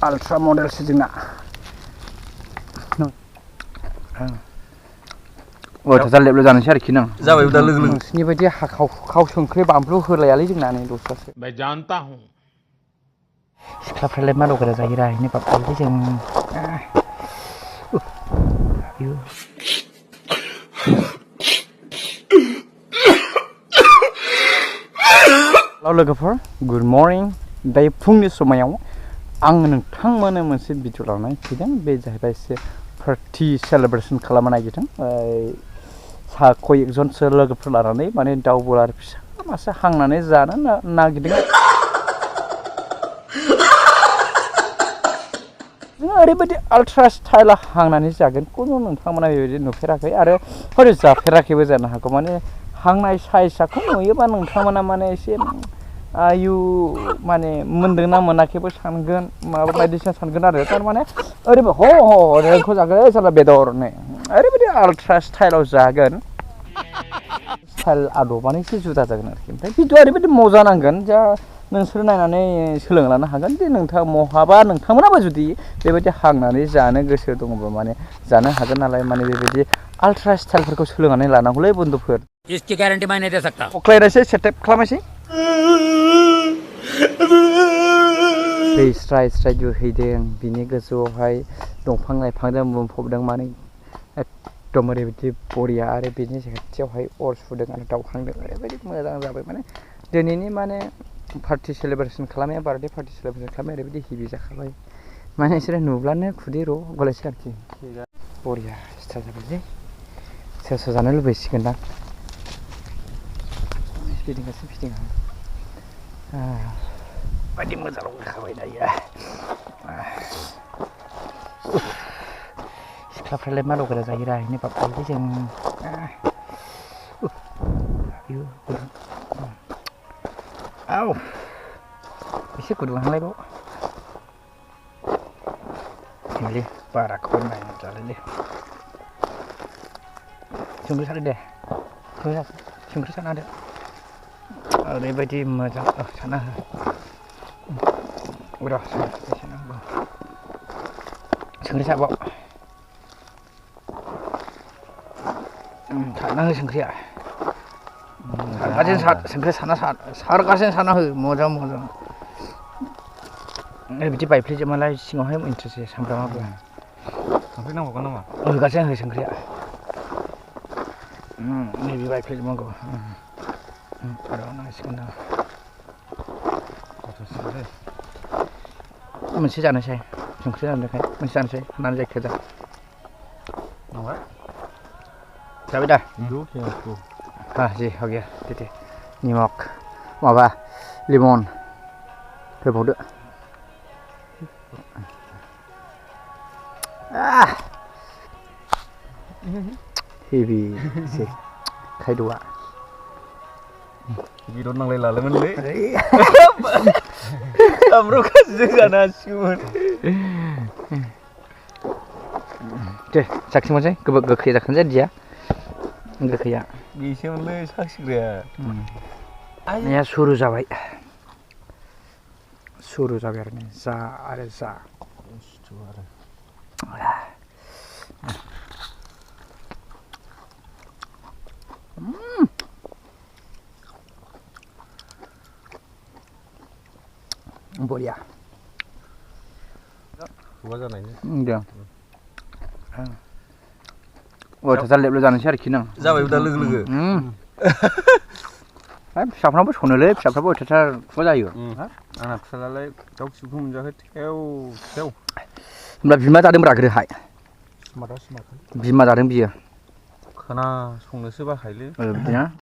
Ultra model sih जोंना अयथासार label जानोसै आरोखि नों जाबाय दा लोगो लोगो नोंसिनि बायदि हाखाव संख्रि बानलु होलायालै जोंना नै दस्रासो मैं जानता हूं सिख्लाफ्रालाय मा लगायना जायोरा इनि बापलै जों हेलौ लोगोफोर गुड मर्निं दायो फुंनि समायाव आं नोंथांमोननो मोनसे भिडिअ लानानै फैदों बे जाहैबाय एसे पार्टि सेलेब्रेसन खालामनो नागिरदों कयेकजनसो लोगोफोर लानानै माने दाउ बयलार फिसा मासे हांनानै जानो नागिरदों जों ओरैबायदि आल्ट्रा स्टाइल हांनानै जागोन कुनु नोंथांमोना बेबायदि नुफेराखै आरो हयथ' जाफेराखैबो जानो हागौ माने हांनाय साइजखौ नुयोबा नोंथांमोना माने एसे आयु माने मोनदोंना मोनाखैबो सानगोन माबा बायदिसिना सानगोन आरो थारमाने ओरैबायदि नोंखौ जागोन सोरबा बेदरनो ओरैबायदि आल्ट्रा स्टाइलाव जागोन स्टाइल आदबानो एसे जुदा जागोन आरोखि ओमफ्राय भिडिअआ ओरैबायदि मजा नांगोन जा नोंसोर नायनानै सोलोंना लानो हागोन जे महाबा नोंथांमोनाबो जुदि बेबायदि हांनानै जानो गोसो दङबा माने जानो हागोन नालाय माने बेबायदि आल्ट्रा स्टाइलफोरखौ सोलोंनानै लानांगौलै बन्धुफोर इसकी गारंटी मैं नहीं दे सकता अख्लायनोसै सेटआप खालामनोसै दै स्राय स्राय दुहैदों बिनि गोजौआवहाय दंफां लाइफांजों बुंफबदों माने एकदम ओरैबायदि बरिया आरो बिनि खाथियावहाय अर सुदों आरो दावखांदों ओरैबायदि मोजां जाबाय माने दिनैनि माने पार्टि सेलेब्रेसन खालामनाया बार्थडे पार्टि सेलेब्रेसन खालामनाया ओरैबायदि हेभि जाखाबाय माने बिसोरो नुब्लानो खुदै र' गलायसै आरोखि बरिया स्टाइल जाबायलै सोर सोर जानो लुबैसिगोन दा फिदिंहां बायदि मोजां जाखाबाय दायो सिख्लाफ्रालाय मा लगायना जायोरा इनि बापलै जों औ एसे गुदुंहांलायबाव ले बाराखौ नायनो जालायलै संख्रि सारदो दे संख्रि सारना होदो ओरैबायदि मोजां सारना हो र' संख्रि सारबाव सारना हो संख्रिया सारगासिनो संख्रि सारगासिनो सारना हो मोजां बिदि बायफ्लेजोबमालाय सिङावहाय इन्ट्रेस्ट जायो सामब्रामाबो संख्रि नांबावगोन नामा होगासिनो हो संख्रिया नैबे बायफ्लेजोबनांगौ आरो नांसिगोन दा मोनसे जानोसै संख्रि जानोखाय मोनसे जानोसै हानानै जायखिया जा जाबाय दा हाँ जी हो गया दे निमक माबा लेमन होबावदो हेभि एसे खायद'आ बेदर नांलायलालायमोनलै सामब्राम खाजिजों जानो हासिगौमोन दे साखिमोनसै गोखै जाखानो जादिया गोखैया बेसोमोनलै साखिग्राया सुरु जाबाय आरो नै जा आरो जा बरिया खुगा जानायनि दे अयथासार लेबल जानोसै आरोखि नों जाबाय दा लोगो लोगो फिसाफ्राबो सनोलै फिसाफ्राबो अयथासार खुगा जायो आंना फिसालालाय दाउ खिबुखौ मोनजाखै थेव होमब्ला बिमा जादोंब्रा गोदोहाय बिमा जादों बियो खोनासंनोसो बाखायोलै बिदिना